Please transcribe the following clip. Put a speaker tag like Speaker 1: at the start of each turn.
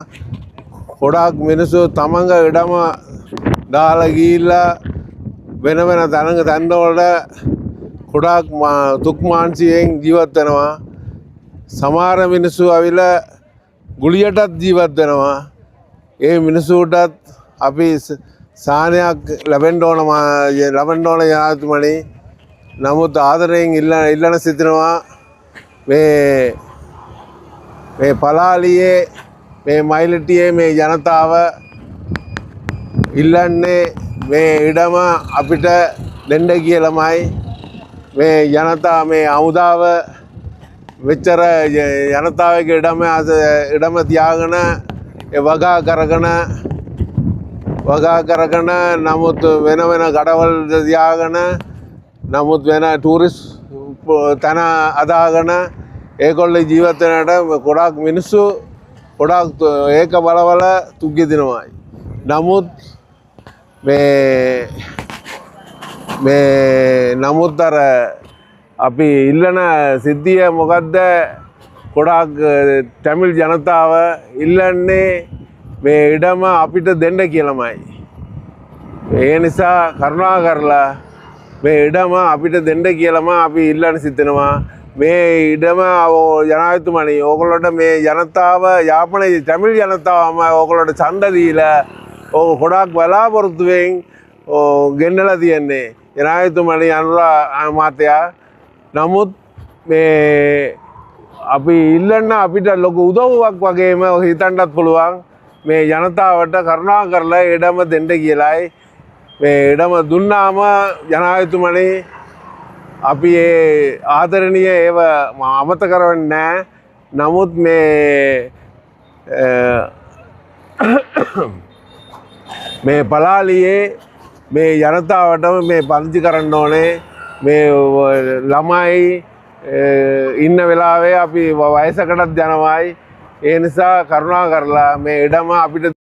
Speaker 1: ගොඩාක් මිනිස්සු තමන්ගේ ඉඩම දාලා ගිහිල්ලා වෙන වෙන තැනක තැන්වලට ගොඩාක් දුක් මාන්සියෙන් ජීවත් වෙනවා. සමහර මිනිස්සු ඇවිල්ලා ගුලියටත් ජීවත් වෙනවා. ඒ මිනිස්සුන්ටත් අපි සාහනයක් ලැබෙන්න ඕන, ලැබෙන්න ඕන ජනාධිපතිතුමනි. නමුත් ආදරයෙන් ඉල්ලන සිටිනවා මේ මේ පලාලියේ මේ මයිලටියේ මේ ජනතාව ඉල්ලන්නේ මේ ඉඩම අපිට දෙන්න කියලාමයි. මේ ජනතා මේ හමුදාව මෙච්චර ජනතාවගේ ඉඩම තියාගෙන ඒ වගා කරගෙන නමුත් වෙන වෙන කඩවල් තියාගෙන නමුත් වෙන ටූරිස්ට් තැන අදාගෙන ඒගොල්ලෝ ජීවත් වෙනට ගොඩාක් මිනිස්සු ගොඩාක් ඒක බල බල දුක් විඳිනවා. නමුත් මේ මේ නමුත් අර අපි ඉල්ලන සිද්ධිය මොකද්ද? ගොඩාක් තමිල් ජනතාව ඉල්ලන්නේ මේ ඉඩම අපිට දෙන්න කියලාමයි. ඒ නිසා කරුණා කරලා මේ ඉඩම අපිට දෙන්න කියලාම අපි ඉල්ලන්න සිටිනවා. මේ ඉඩම ජනාධිපතිතුමනි, ඕගොල්ලන්ට මේ ජනතාව යාපනයේ තමිල් ජනතාවම ඕගොල්ලන්ට ඡන්ද දීලා ඕක ගොඩාක් බලාපොරොත්තුවෙන් ගෙන්නලා තියෙන්නේ ජනාධිපතිතුමනි, අනුර අමාත්‍යා. නමුත් මේ අපි ඉල්ලන්න අපිට ලොකු උදව්වක් වගේම හිතන්නත් පුළුවන් මේ ජනතාවට කරුණා කරලා ඉඩම දෙන්න කියලායි. මේ ඉඩම දුන්නාම ජනාධිපතිතුමනි, අපි ඒ ආදරණීය ඒව අමතක කරන්නේ නෑ. නමුත් මේ මේ පලාලියේ මේ ජනතාවටම මේ පදිංචි කරන්න ඕනේ. මේ ළමයි ඉන්න වෙලාවේ අපි වයසකටත් යනවායි. ඒ නිසා කරුණා කරලා මේ ඉඩම අපිට